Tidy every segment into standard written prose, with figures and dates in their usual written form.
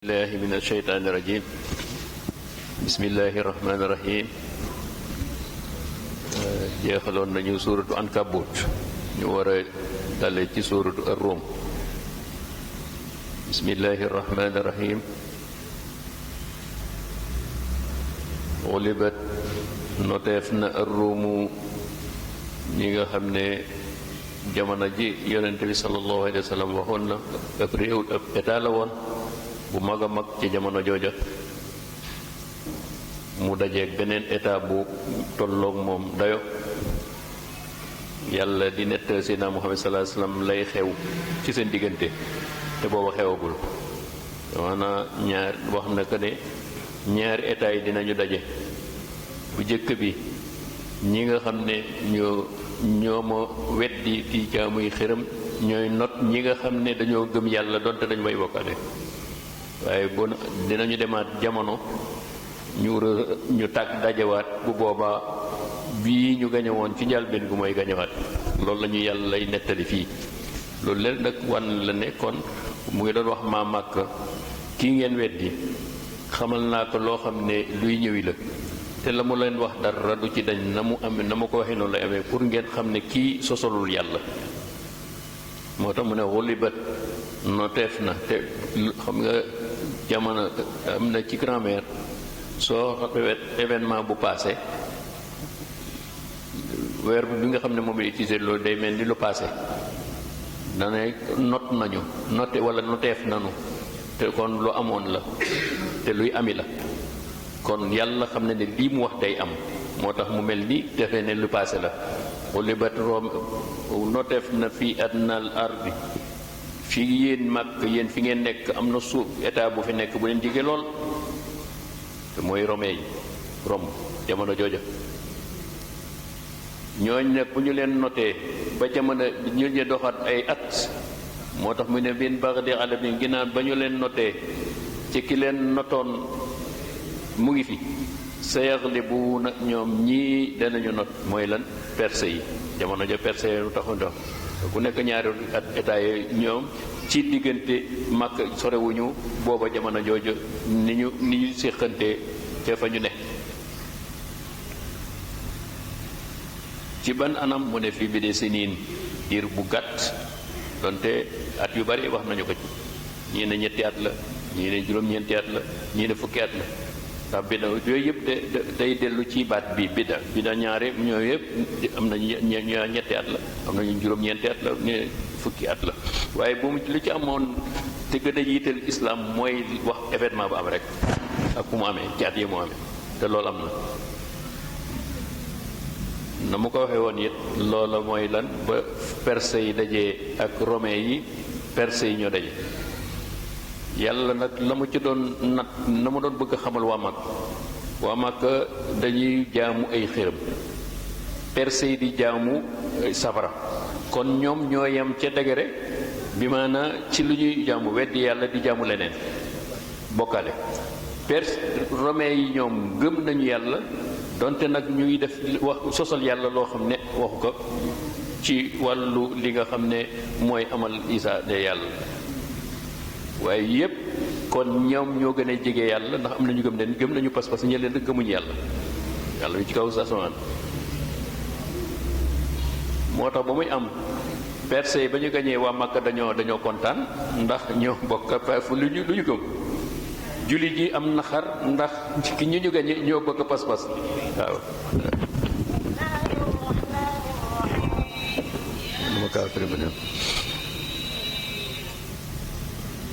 الله من الشيطان الرجيم بسم الله الرحمن الرحيم jeexaloon nañu suuratu Ankabut ñu war a dale ci suuratu Ar-Rum bismillahi الرحمن الرحيم غلبت noteef na Ar-Rum ñi nga xam ne jamono ji yonente bi sallallahu alayhi wa sallam waxoon na ab réew ab état la woon bu mag a mag ci jamono jooja mu dajeeg beneen état bu tolloog moom dayo yàlla di nettal Seydina Muhammad sallallahu alayhi wasallam lay xew ci seen diggante te booba xewagul maanaam ñaar wax na que ne ñaari état yi dinañu daje bu jëkk bi ñi nga xam ne ñoo ma weddi di jaamuy xërëm ñooy not ñi nga xam ne dañoo gëm yàlla donte dañu may bokkale waaye bon dinañu demaat jamono ñu tàgg dajewaat bu boobaa bii ñu gañe woon ci njëlbéen gu mooy gañewaat loolu la ñu yàlla lay nettali fii loolu leen nag wan la ne kon mu ngi doon wax maa màkk kii ngeen weddi xamal naa ko loo xam ne luy ñëwi la te la mu leen wax dara du ci dañ na mu amee na ma ko waxee noonu lay amee pour ngeen xam ne kii sosolul yàlla moo tax mu ne xulibat noteef na te xam nga jamono am na ci grammaire soo xamee événement bu passé verbe bi nga xam ne moom la utilisé loolu day mel ni lu passé dana not nañu note wala noteef nanu te kon lu amoon la te luy ami la kon yàlla xam ne ne lii mu wax day am moo tax mu mel ni defee ne lu passé la xulibat Rom noteef na fii adnal ardi fii yéen mag yéen fi ngeen nekk am na suuf état bu fi nekk bu leen jige lool te mooy Romain yi Rome jamono jooja ñooñ nag bu ñu leen notee ba jamono ñu ñu doxat ay at moo tax mu ne bin baxdi alamin ginnaaw ba ñu leen notee ci ki leen notoon mu ngi fi sa yaglibuuna ñoom ñii danañu not mooy lan perse yi jamono ja perse yi lu taxu ndox ku nekk ñaari at état yi ñoom ci diggante màkk sorewuñu booba jamono jooju ni ñu séqantee ca fa ñu ne ci ban anam mu ne fii bi de siniin diir bu gàtt donte at yu bari wax nañu ko ci ñii ne ñetti at la ñii ne juróom-ñeenti at la ñii ne fukki at la ndax bida yooyu yëpp day dellu ci baat bi bida ñaare ñoo yëpp am na ñetti at la am nañu juróom-ñeenti at la ne fukki at la waaye bu mu lu ci amoon te gën a yiital islam mooy wax événement bu am rek ak ku mu amee ci at yi mu amee te loolu am na mu ko waxee woon it loola mooy lan ba perse yi dajee ak romain yi perse yi ñoo daje yàlla nag la mu ci doon nat na mu doon bëgg a xamal waa Makka dañuy jaamu ay xërëm perse yi di jaamu safara kon ñoom ñoo yem ca degere bi maanaa ci lu ñuy jaamu weddi yàlla di jaamu leneen bokkale perse romain yi ñoom gëm nañu yàlla donte nag ñu ngi def wax sosal yàlla loo xam ne waxu ko ci wàllu li nga xam ne mooy amal isa de yàlla waaye yépp kon ñoom ñoo gën a jege yàlla ndax am nañu gëm nañu pas-pas ñe leen gëmuñu yàlla bi ci kaw asamaan moo tax ba muy am perse yi ba ñu gañee waa Makka dañoo kontaan ndax ñoo bokk lu ñu gëm jullit yi am na xar ndax ki ñu gañe ñoo bokk pas-pas waaw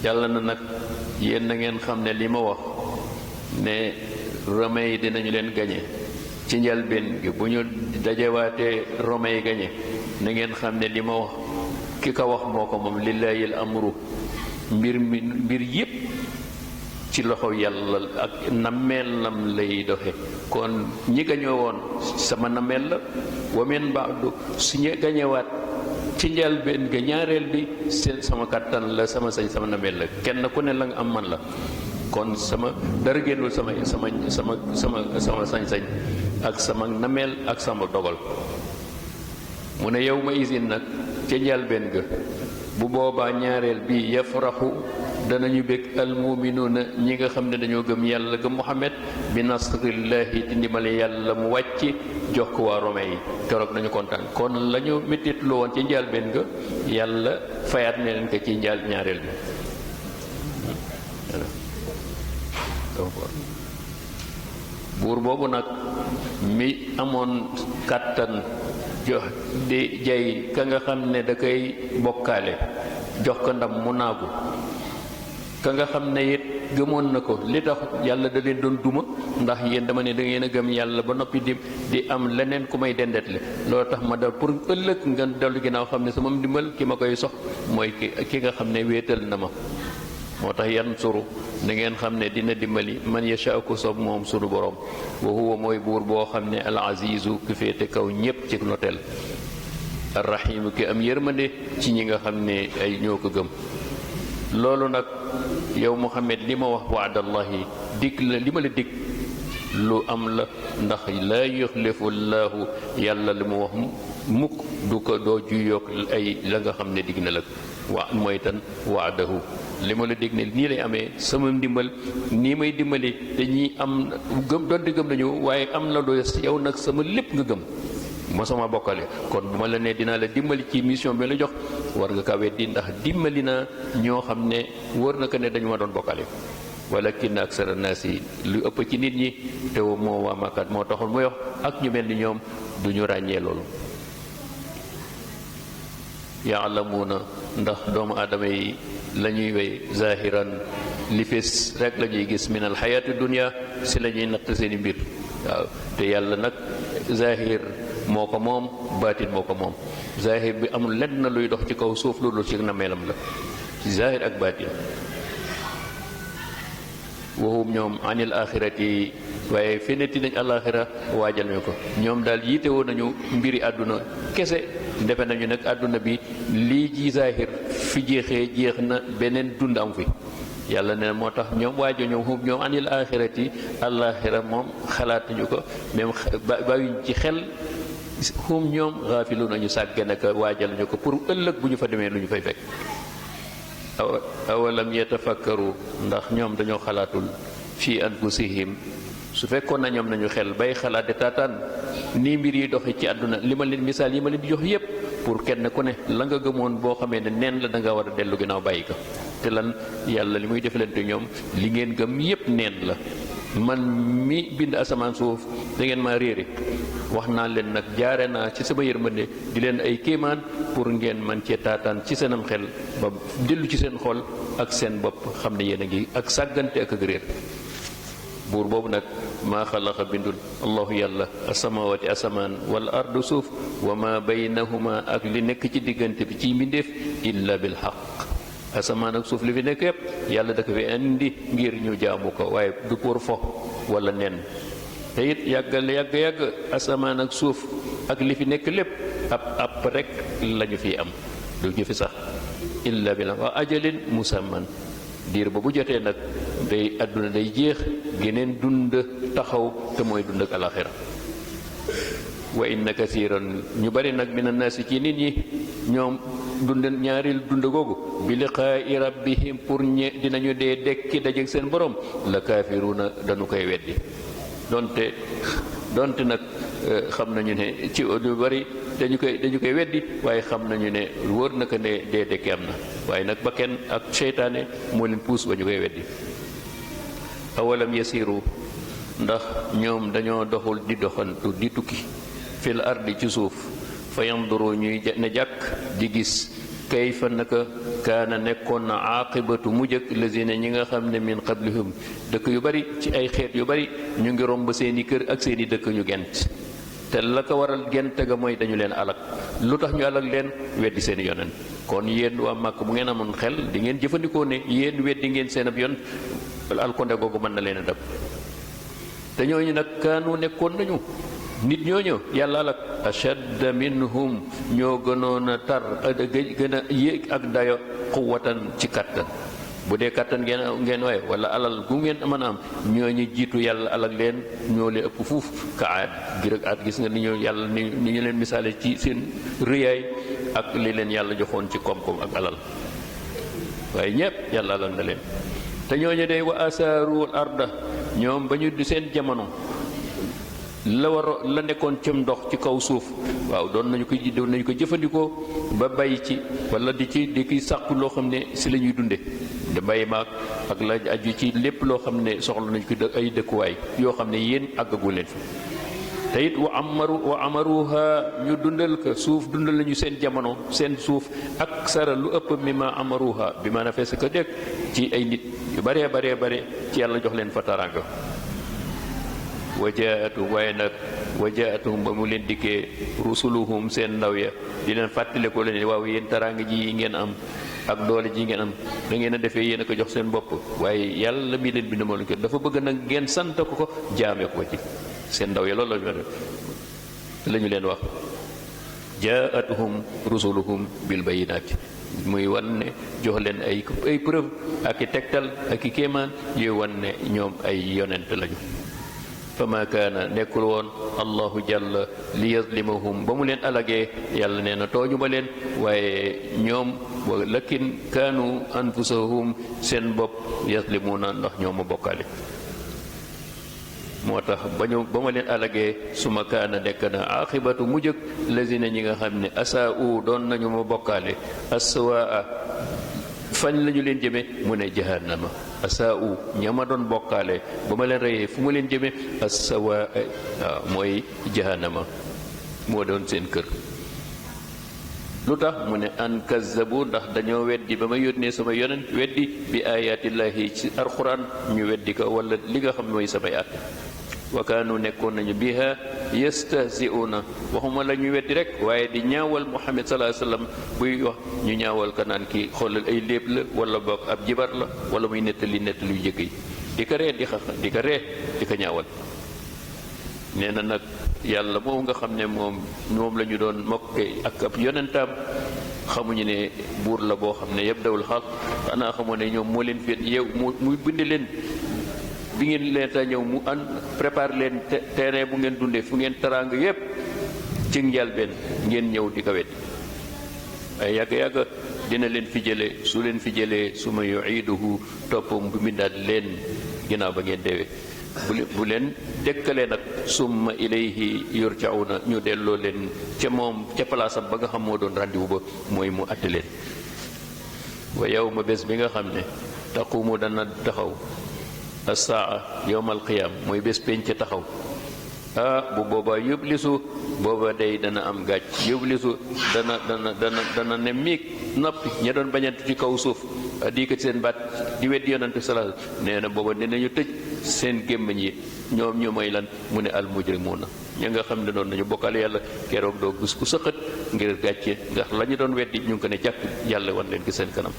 yàlla na nag yéen na ngeen xam ne li ma wax ne romain yi dinañu leen gañe ci njëlbéen gi bu ñu dajewaatee romain yi gañe na ngeen xam ne li ma wax ki ko wax moo ko moom lillaahil amru mbir yépp ci loxo yàlla ak nammeelam lay doxe kon ñi gañoo woon sama nammeel la wa min ba'du su ñu gañewaat ci njëlbéen ga ñaareel bi seen sama kàttan la sama sañ sama nameel la kenn ku ne la nga am man la kon sama dara génnul sama sañ-sañ ak sama nameel ak sama dogal mu ne yow ma isin nag ca njëlbéen ga bu boobaa ñaareel bi yafraxu danañu bég almuminuuna ñi nga xam ne dañoo gëm yàlla gëm Muhammad bi nasrillahi ci ndimbali yàlla mu wàcc jox ko waa Rome yi keroog nañu kontaan kon la ñu méttit lu woon ci njëlbéen nga yàlla fayaat ne leen ko ci ñaareel bi buur boobu nag mi amoon kàttan jox di jay ka nga xam ne da koy bokkaale jox ko ndam mu naagu ka nga xam ne it gëmoon na ko li tax yàlla da leen doon duma ndax yéen dama ne da ngeen a gëm yàlla ba noppi di am leneen ku may dendetle loolu tax ma dal pour ëllëg nga dellu ginnaaw xam ne sama ndimbal ki ma koy sox mooy ki nga xam ne wéetal na ma moo tax yan suru na ngeen xam ne dina dimbali man yasha ko soob moom sunu borom wa huwa mooy buur boo xam ne al azizu ki féete kaw ñépp ci noteel arrahimu ki am yërmande ci ñi nga xam ne ay ñoo ko gëm loolu nag yow Muhammad li ma wax waadallahi dig la li ma la dig lu am la ndax laa yuxlifu llaahu yàlla li mu wax mukk du ko doo juyoog ay la nga xam ne dig na la wa mooy tan waadahu li ma la dégg ne nii lay amee sama ndimbal nii may dimbali te ñi am gëm donte gëm nañu waaye am na doy yow nag sama lépp nga gëm ma sama bokkale kon bu ma la nee dinaa la dimbali ci mission bi la jox war nga ka weddi ndax dimbali naa ñoo xam ne wóor na ko ne dañu ma doon bokkale walakin aksara naas yi lu ëpp ci nit ñi te moo waa Makkat moo taxoon muy wax ak ñu mel ni ñoom du ñu ràññee loolu yaalamuuna ndax doomu aadama yi la ñuy wey zahiran li fés rek la ñuy gis min al xayaati dunia si la ñuy natt seeni mbir waaw te yàlla nag zahir moo ko moom baatin moo ko moom zahir bi amul lenn na luy dox ci kaw suuf loolu ci nameelam la ci zahir ak baatin waxum ñoom anil axirati waaye feneti nañ alaxira waajal ñu ko ñoom daal yiitewoo nañu mbiri àdduna kese defe nañu nag àdduna bi lii ji zahir fi jeexee jeex na beneen dund am fi yàlla ne moo tax ñoom waajo ñoom xum ñoom anil axirati alaxira moom xalaatuñu ko même bàyyuñ ci xel xum ñoom xaafilu nañu sàgge naka waajal ñu ko pour ëllëg bu ñu fa demee lu ñu fay fekk awalam yatafakkaru ndax ñoom dañoo xalaatul fii anfusihim su fekkoon na ñoom nañu xel bay xalaat de taataan nii mbir yi doxi ci àdduna li ma leen misaal yi ma leen di jox yépp pour kenn ku ne la nga gëmoon boo xamee ne neen la da nga war a dellu ginnaaw bàyyi ko te lan yàlla li muy defalante ñoom li ngeen gëm yépp neen la man mi bind asamaan suuf da ngeen maa réere wax naa leen nag jaare naa ci sama yërmande di leen ay kéemaan pour ngeen man cee taataan ci seenam xel ba dellu ci seen xol ak seen bopp xam ne yéen a ngi ak sàggante ak réer buur boobu nag maa xalaqa bindul allahu yàlla asamawati asamaan wal ardu suuf wa ma baynahuma ak li nekk ci diggante bi ci mbindeef illa bil xaq asamaan ak suuf li fi nekk yépp yàlla da ko fi indi ngir ñu jaamu ko waaye du pour fo wala nen te it yàgg asamaan ak suuf ak li fi nekk lépp ab rek lañu fi am du ñu fi sax illa bil wa ajalin musamman diir ba bu jotee nag day àdduna day jeex geneen dund taxaw te mooy dund ak alaxira wa inna kasiran ñu bari nag min annaasi ci nit ñi ñoom dund ñaari dund googu bi liqaa'i rabbihim pour dinañu dee dekki dajeek seen borom la kaafiruuna dañu koy weddi donte nag xam nañu ne ci lu bari dañu koy weddi waaye xam nañu ne wóor na ko ne dee dekki am na waaye nag ba kenn ak seytaane moo leen puus ba ñu koy weddi awalam yasiru ndax ñoom dañoo doxul di doxantu di tukki fil ardi ci suuf fa yanduru ñuy ne jàkk di gis kayfa naka kaana nekkoon na aaqibatu mujjëk lazina ñi nga xam ne min qablihum dëkk yu bari ci ay xeet yu bari ñu ngi romb seeni kër ak seeni dëkk ñu gent te la ko waral gent ga mooy dañu leen alak lu tax ñu alak leen weddi seeni yonent kon yéen waa Màkk bu ngeen amoon xel di ngeen jëfandikoo ne yéen weddi ngeen seen ab yoon alkonde googu mën na leen a dab te ñooñu nag kaanu nekkoon nañu nit ñooñu yàlla alak ashadda minhum ñoo gënoon a tar gën a yéeg ak dayo quwwatan ci kattan bu dee kattan ngeen waaye wala alal gu ngeen mën a am ñooñu jiitu yàlla alak leen ñoo leen ëpp fuuf ka aad gi rek aad gis nga ni ñu yàlla ni ñu leen misaale ci seen rëyaay ak li leen yàlla joxoon ci koom-koom ak alal waaye ñépp yàlla alal na leen te ñooñu day wa asaarul arda ñoom ba ñu di seen jamono la nekkoon cim ndox ci kaw suuf waaw doon nañu ko jëfandikoo ba bay ci wala di ki sàkku loo xam ne si la ñuy dunde de mbay maag ak la aju ci lépp loo xam ne soxla nañu ko ay dëkkuwaay yoo xam ne yéen àggagu leen fi te it wa amaruha ñu dundal ko suuf dundal nañu seen jamono seen suuf ak sara lu ëpp mi ma amaruha bi maanaam fees ko dégg ci ay nit yu bare ci yàlla jox leen fa taraanga waaye nag wajaatuhum ba mu leen dikkee rusuluhum seen ndaw ya di leen fàttale ko leen waaw yéen taraanga ji ngeen am ak doole ji ngeen am da ngeen a defee yéen a ko jox seen bopp waaye yàlla mi leen bind moo leen ko dafa bëgg nag ngeen sant ko jaame ko ci seen ndaw ya loolu la ñu leen wax jaatuhum rusuluhum bil bayinaati muy wan ne jox leen ay preuve ak i tegtal ak i kéemaan yooyu wan ne ñoom ay yonent lañu fa ma kaana nekkul woon allahu jàlla li yazlimahum ba mu leen alagee yàlla nee na tooñu ma leen waaye ñoom lakin kaanu anfusahum seen bopp yazlimuuna ndax ñoom ma bokkaale moo tax ba ma leen alagee suma kaana nekk na aaxibatu mujjëg lazina ñi nga xam ne asaa'u doon nañu ma bokkaale aswaa fañ lañu leen jëme mu ne jahannama asaa'u ñama doon bokkaale ba ma leen reyee fu ma leen jëme asawaa waaw mooy jahannama moo doon seen kër lu tax mu ne an kazzabu ndax dañoo weddi ba ma yónnee sama yonent weddi bi ayaatillaahi ci alxuraan ñu weddi ko wala li nga xam mooy samay at wa kaanu nekkoon nañu biha yastahzi'una waxuma la ñu weddi rek waaye di ñaawal Muhammad sallallahu alayhi wasallam buy wax ñu ñaawal ko naan kii xoolal ay léeb la wala boog ab jibar la wala muy nettali yu jëkk yi di ko ree di ko ñaawal nee na nag yàlla moom nga xam ne moom la ñu doon mokke ak ab yonentaam xamuñu ne buur la boo xam ne yëpp dawul xaq xanaa xamoo ne ñoom moo leen féet yow muy bind leen bi ngeen leen ta ñëw mu prépare leen terrain bu ngeen dundee fu ngeen taraanga yépp ci njalbeen ngeen ñëw di ko wet ay yàgg dina leen fi jëlee su leen fi jëlee suma yu'iduhu toppam bu bindaat leen ginnaaw ba ngeen deewee bu leen dekkalee nag summa ilayhi yurja'una ñu delloo leen ca moom ca palaasam ba nga xam moo doon rendez-vous ba mooy mu àtte leen wa yawma bés bi nga xam ne taqumu dana taxaw as-saa yawmal qiyaam mooy bés penc taxaw bu boobaa yublisu booba day dana am gàcc yublisu dana ne miig noppi ña doon bañante ci kaw suuf di ko seen baat di weddi yonante sallallahu alayhi wasallam nee na booba dinañu tëj seen gémmiñ yi ñoom ñu mooy lan mu ne al mujrimuuna ña nga xam ne doon nañu bokkale yàlla keroog doo gis ku sëqat ngir gàcce ndax la ñu doon weddi ñu ngi ko ne jàkk yàlla wan leen ki seen kanam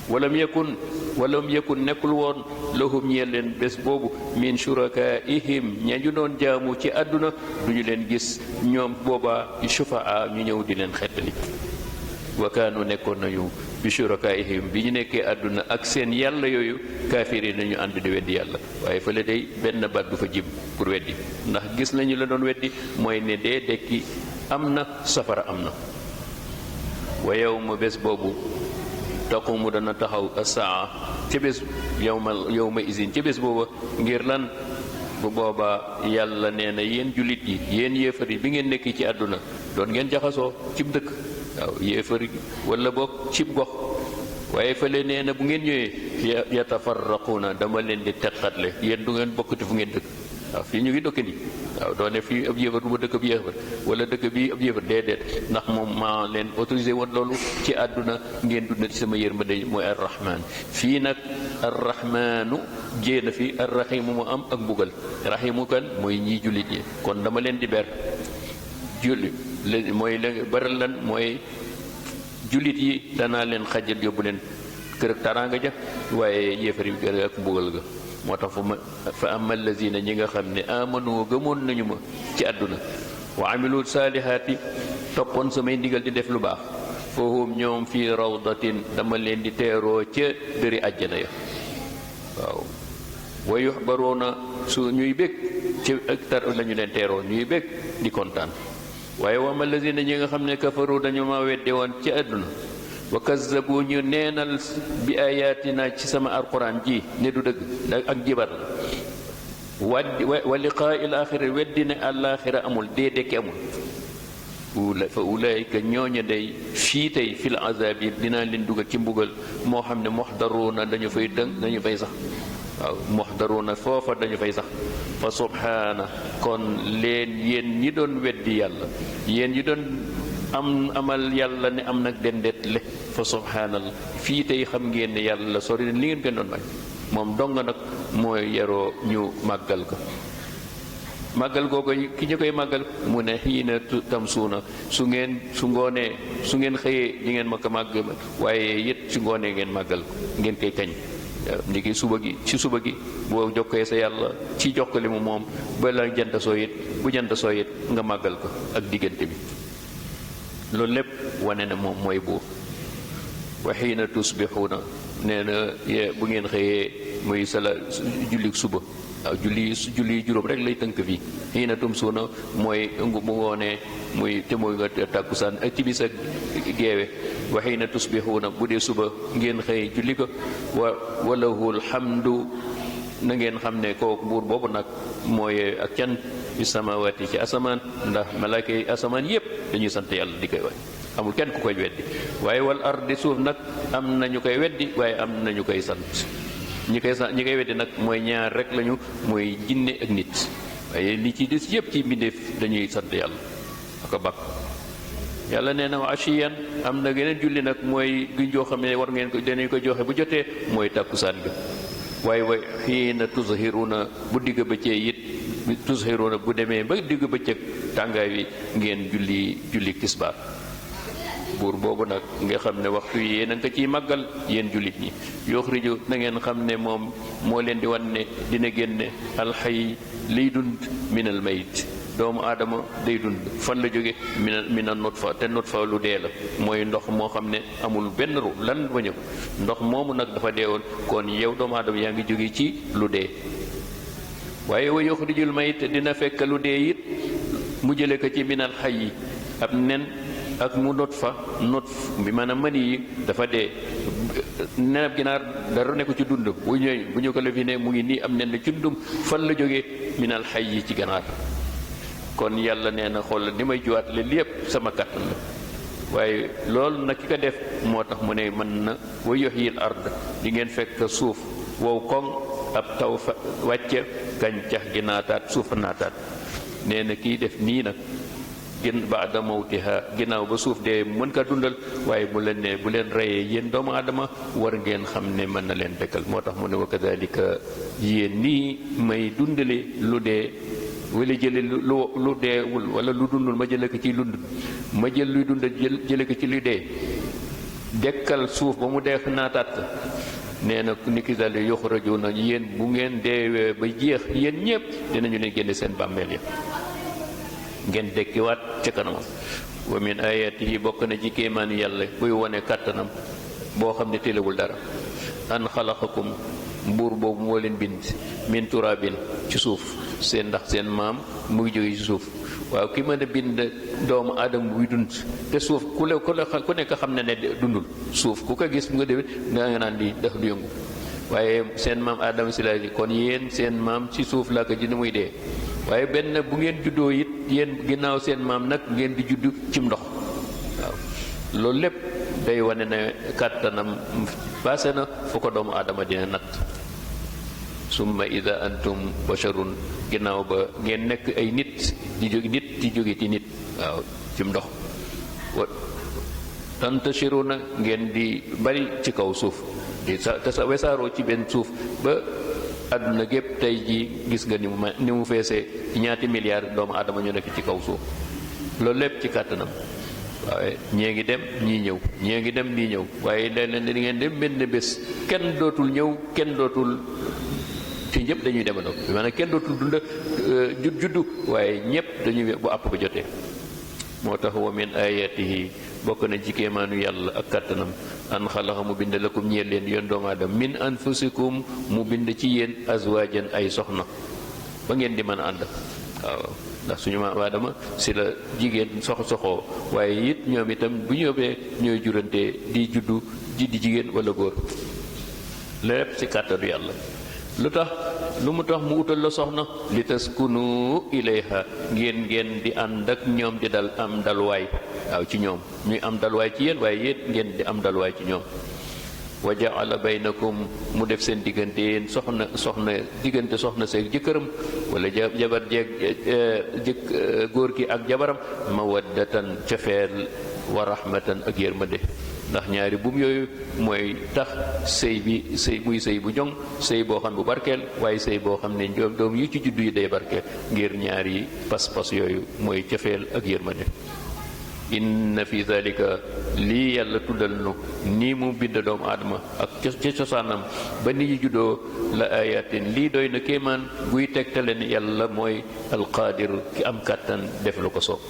walam yakun nekkul woon lahum ñeel leen bés boobu min shurakaihim ña ñu doon jaamu ci àdduna duñu leen gis ñoom boobaa shufaa ñu ñëw di leen xettali wa kaanu nekkoon nañu bi shurakaihim bi ñu nekkee àdduna ak seen yàlla yooyu kaafiri nañu ànd di weddi yàlla waaye fële day benn baat du fa jib pour weddi ndax gis nañu la doon weddi mooy ne dee dekki am na safara am na wa yawma bés boobu taqumu dana taxaw as-saa ca bés yawma izin ca bés booba ngir lan bu boobaa yàlla nee na yéen jullit yi yéen yéefar yi bi ngeen nekk ci àdduna doon ngeen jaxasoo cib dëkk waaw yéefar wala boog cib gox waaye fële nee na bu ngeen ñëwee yatafarraquuna dama leen di teqatle yéen du ngeen bokkati fu ngeen dëkk waaw fii ñu ngi dëkk nii waaw doone fii ab yéefar du ma dëkk ab yéefar wala dëkk bi ab yéefar déedéet ndax moom maa leen autorisé woon loolu ci àdduna ngeen dund ci sama yërmande mooy arrahman fii nag arrahmanu jéena fi arrahimu mu am ak mbugal rahimu kan mooy ñii jullit yi kon dama leen di ber julli mooy baral lan mooy jullit yi danaa leen xajal yóbbu leen kër ak taraanga ja waaye yéefar yi kër ak mbugal ga moo tax fa amma allazina ñi nga xam ne amanu gëmoon nañu ma ci àdduna wa amilu saalihaati toppoon samay ndigal di def lu baax fahum ñoom fii rawdatin dama leen di teeroo ca dëri àjjana ya waaw wa yuxbaroona su ñuy bég ci ak tar lañu leen teeroo ñuy bég di kontaan waaye wa amma allazina ñi nga xam ne kafaru dañu ma weddi woon ci àdduna wa kazzabu ñu neenal bi ayatina ci sama alquran ji ne du dëgg ak jibar wa liqaa il axira weddi ne àllaaxira amul dee dekki amul fa ulaayika ñooña day fii tey fil azab yi dinaa leen dugal ci mbugal moo xam ne muxdaruuna dañu fay dañu fay sax waaw muxdaruuna foofa dañu fay sax fa subhaana kon leen yéen ñi doon weddi yàlla yéen ñi doon amal yàlla ne am nag dendet le fa subhaanallah fii tey xam ngeen ne yàlla sori na li ngeen gën doon bañ moom dong nag mooy yaroo ñu màggal ko màggal googu ki ñu koy màggal mu ne xiina tamsuuna su ngoonee su ngeen xëyee di ngeen ma ko màgg waaye it su ngoonee ngeen màggal ko ngeen koy kañ ndiki suba gi ci suba gi boo jokkee sa yàlla ci jox ko li mu moom ba la jant soo it bu jant soo it nga màggal ko ak diggante bi loolu lépp wane na moom mooy buur wa xiina tusbixuuna nee na bu ngeen xëyee muy julli suba waaw julli juróom rek lay tënk fii xiina tumsuuna mooy bu ngoonee muy te mooy nga tàkkusaan ak timis ak geewe wa xiina tusbixuuna bu dee suba ngeen xëy julli ko wa lahul hamdu na ngeen xam ne kooku buur boobu nag mooy ak can fi samawaati ci asamaan ndax malaaka yi asamaan yépp dañuy sant yàlla di koy waay amul kenn ku koy weddi waaye wal ardi suuf nag am na ñu koy weddi waaye am na ñu koy sant ñi koy weddi nag mooy ñaar rek lañu mooy jinne ak nit waaye li ci des yépp ci mbindeef dañuy sant yàlla ak a bàkk yàlla nee na wa ashiyan am na geneen julli nag mooy gi joo xam ne war ngeen ko danañ ko joxe bu jotee mooy tàkkusaan ga waaye way xiina tuzhiruna bu digg bëccëg it tuzhiruna bu demee ba digg bëccëg tàngaay wi ngeen julli tisbaar buur boobu nag nga xam ne waxtu yi yéen a nga ko ciy màggal yéen jullit ñi yuxriju na ngeen xam ne moom moo leen di wan ne dina génne alxay liy dund minal mayit doomu aadama day dund fan la jóge mina nutfa te nutfa lu dee la mooy ndox moo xam ne amul benn ru lan ba ñëw ndox moomu nag dafa deewoon kon yow doomu aadama yaa ngi jóge ci lu dee waaye wa yuxrijul mayit dina fekk lu dee it mu jële ko ci minal xay yi ab nen ak mu nutfa bi maanaam mani yi dafa dee nenab ginaar dara ne ko ci dund bu ñu ko lefi ne mu ngi nii am nen ci dundum fan la jógee minal xay yi ci ganaar kon yàlla nee na xool ni may juwaat leen lépp sama kàttan la waaye loolu nag ki ko def moo tax mu ne mën na wa yuhyil ard di ngeen fekk suuf wow koŋ ab taw fa wàcce gàncax gi naataat suuf naataat nee na kii def nii nag gën baada mawtiha ginnaaw ba suuf dee mën ka dundal waaye bu leen ne bu leen reyee yéen doomu aadama war ngeen xam ne mën na leen dekkal moo tax mu ne wa kadalika yéen nii may dundale lu dee wala jële lu deewul wala lu dundul ma jële ko ci lund ma jël luy dund jële ko ci luy dee dekkal suuf ba mu deex naataat nee na ni ki daldi yuxrajuna yéen bu ngeen deewee ba jeex yéen ñépp dinañu leen génne seen bàmmeel ya ngeen dekkiwaat ca kanamam wa min ayatihi bokk na ci kéemaani yàlla buy wone kàttanam boo xam ne téelewul dara an xalaqakum mbuur boobu moo leen bind min turabin ci suuf seen ndax seen maam mu ngi jóge ci suuf waaw ki mën a bind doomu aadama buy dund te suuf ku nekk xam ne dundul suuf ku ko gis nga demit nga naan di def du yëngu waaye seen maam aadama si la kon yéen seen maam ci suuf laa ko ji ni muy dee waaye benn bu ngeen juddoo it yéen ginnaaw seen maam nag ngeen di judd cim ndox waaw loolu lépp day wane ne kàttanam passé na fu ko doomu aadama dina natt summa ida antum basharun ginnaaw ba ngeen nekk ay nit di jóge ci nit waaw cim ndox wa tantashiruna ngeen di bari ci kaw suuf di sa wesaaroo ci benn suuf ba àdduna gépp tey ji gis nga ni mu feesee ñaati milliards doomu aadama ñu nekk ci kaw suuf loolu lépp ci kàttanam waaye ñee ngi dem ñii ñëw ñee ngi dem ñii ñëw waaye leen di ngeen dem benn bés kenn dootul ñëw kenn dootul te ñëpp dañuy demandoo maanaam kenn dootul dunda juddu waaye ñëpp dañuy bu àpp ba jotee moo tax wa min ayatihi bokk na ci kéemaanu yàlla ak kàttanam an xalaqa mu bind lakum ñeel leen yéen doomu aadama min anfusikum mu bind ci yéen azwaajan ay soxna ba ngeen di mën a ànd waaw ndax suñu maam Aadama si la jigéen soxoo waaye it ñoom itam bu ñu yóbbee ñooy jurante di juddu di jigéen wala góor lépp ci kàttanu yàlla. lu mu tax mu utal la soxna li taskunu ilayha ngeen di ànd ak ñoom di dal am dalwaay waaw ci ñoom ñuy am dalwaay ci yéen waaye yéen ngeen di am dalwaay ci ñoom. wa jaala baynakum mu def seen diggante yéen soxna diggante soxna seeg jëkkëram wala jabar jeeg góor gi ak jabaram mawaddatan cofeel wa rahmatan ak yërmande ndax ñaari buum yooyu mooy tax sëy muy sëy bu joŋ sëy boo xam bu barkeel waaye sëy boo xam ne doom yu ci juddu yi day barkeel ngir ñaari pas-pas yooyu mooy cofeel ak yërmande. inna fi dhalika lii yàlla tuddal nu nii mu bind doomu aadama ak ca cosaanam ba ni ñu juddoo la ayatin lii doy na kéemaan buy tegtale ne yàlla mooy alqaadir ki am kàttan def lu ko soob.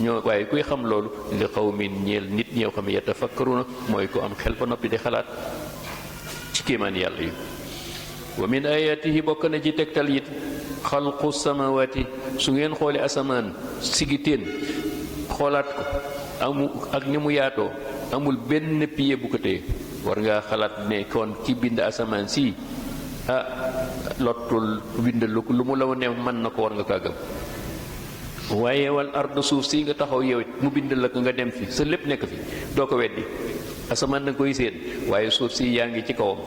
ñoo waaye kuy xam loolu li qawmin ñeel nit ñëw xam yatafakkaruna mooy ku am xel ba noppi di xalaat ci kéemaan yàlla yi. wa min ayatihi bokk na ci tegtal it xalqu samawati su ngeen xoole asamaan sigiteen xoolaat ko ak ni mu yaatoo amul benn pied bu ko téye war ngaa xalaat ne kon ki bind asamaan si lottul bind lu mu la ne mën na ko war nga kaa gëm. waaye wal ardu suuf si nga taxaw yow mu bind la ko nga dem fi sa lépp nekk fi doo ko weddi asamaan na nga koy séen waaye suuf si yaa ngi ci kawam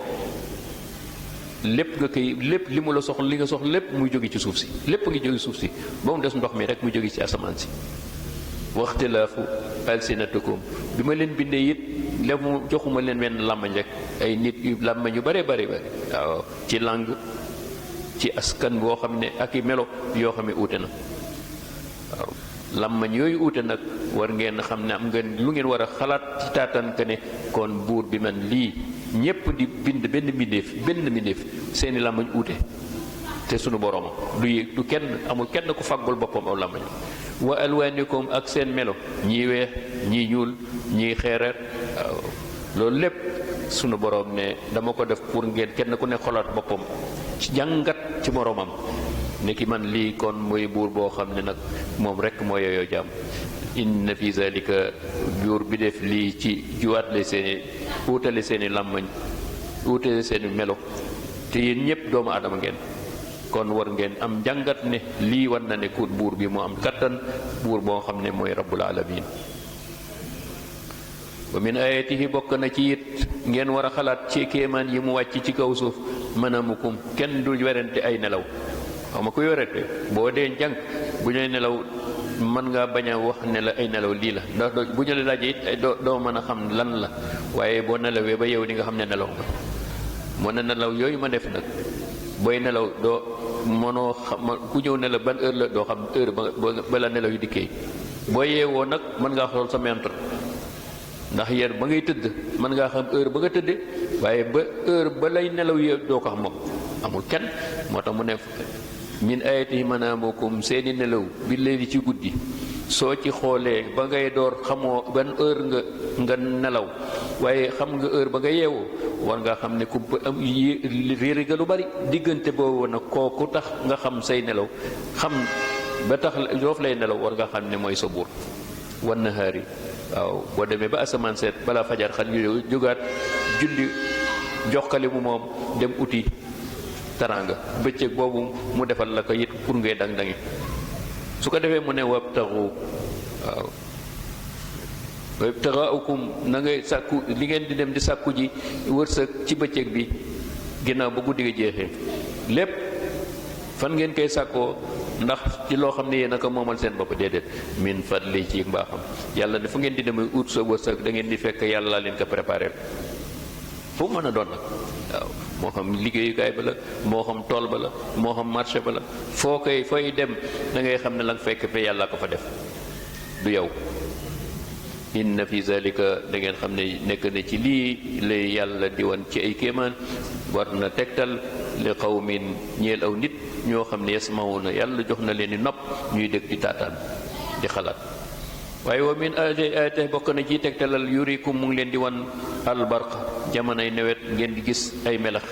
lépp nga koy lépp li mu la soxla li nga soxla lépp muy jóge ci suuf si lépp ngi jóge suuf si ba mu des ndox mi rek mu jóge ci asamaan si. waxtilaafu alsinatukum bi ma leen bindee it lépp mu joxuma leen wenn làmmañ rek ay nit yu làmmañ yu bare waaw ci langue ci askan boo xam ne ak i melo yoo xam ne uute na waaw làmmañ yooyu uute nag war ngeen xam ne am ngeen lu ngeen war a xalaat ci taataan que ne kon buur bi man lii ñépp di bind benn mbindeef seeni làmmañ uute te sunu borooma du kenn amul kenn ku faggul boppam aw làmmañ wa alwaanikum ak seen melo ñii weex ñii ñuul ñii xeereer waaw loolu lépp sunu boroom ne dama ko def pour ngeen kenn ku ne xolaat boppam ci jàngat ci moroomam ne ki man lii kon mooy buur boo xam ne nag moom rekk moo yooyoo jàmm. inna fi zalika buur bi def lii ci juwaatle seeni uutale seeni làmmañ uutale seeni melo te yéen ñépp doomu aadama ngeen kon war ngeen am jàngat ne lii war na ne ku buur bi moo am kattan buur boo xam ne mooy rabbul alamin. wa min ayatihi bokk na ci it ngeen war a xalaat ci kéemaan yi mu wàcc ci kaw suuf manamukum kenn du werante ay nelaw xaw ma ku yorete boo dee jàng bu ñuy nelaw mën ngaa bañ a wax ne la ay nelaw lii la ndax bu ñu la laajee it doo mën a xam lan la waaye boo nelawee ba yow di nga xam ne nelaw nga moo ne nelaw yooyu ma def nag booy nelaw doo mënoo xam ku ñëw ne la ban heure la doo xam heure ba la nelaw yu dikkee boo yeewoo nag mën ngaa xool sa montre ndax yéen ba ngay tëdd mën ngaa xam heure ba nga tëdde waaye ba heure ba lay nelaw yi doo ko xam moom amul kenn moo tax mu ne min ayatihi manaamukum seeni nelaw bi leeli ci guddi soo ci xoolee ba ngay door xamoo ban heure nga nelaw waaye xam nga heure ba nga yeewoo war nga xam ne ku am réeri nga lu bari diggante boobu nag kooku tax nga xam say nelaw xam ba tax yoof lay nelaw war nga xam ne mooy sa buur wan nahaari waaw boo demee ba asamaan seet balaa fajar xal yu jógaat julli joxkali mu moom dem uti taranga bëccëg boobu mu defal la ko it pour ngay dang-dangi su ko defee mu ne wabtaxu waaw wabtaxaukum na ngay sàkku li ngeen di dem di sàkku ji wërsëg ci bëccëg bi ginnaaw ba guddi ga jeexee lépp fan ngeen koy sàkkoo ndax ci loo xam ne yéen a ko moomal seen bopp déedéet min fadli ci mbaaxam yàlla dafa ngeen di demee ut sa wërsëg da ngeen di fekk yàlla leen ko préparé fu mën a doon nag waaw moo xam liggéeyukaay ba la moo xam tool ba la moo xam marché ba la foo koy fooy dem da ngay xam ne la nga fekk fe yàlla ko fa def du yow. inna fi zalika da ngeen xam ne nekk na ci lii lay yàlla di wan ci ay kéemaan war na tegtal li qawmin ñeel aw nit ñoo xam ne yasmawuna yàlla jox na leen di nopp ñuy dégg di taataan di xalaat. waaye wa min ayatihi bokk na ci tegtalal yurikum mu ngi leen di wan albarq jamonoy nawet ngeen di gis ay melax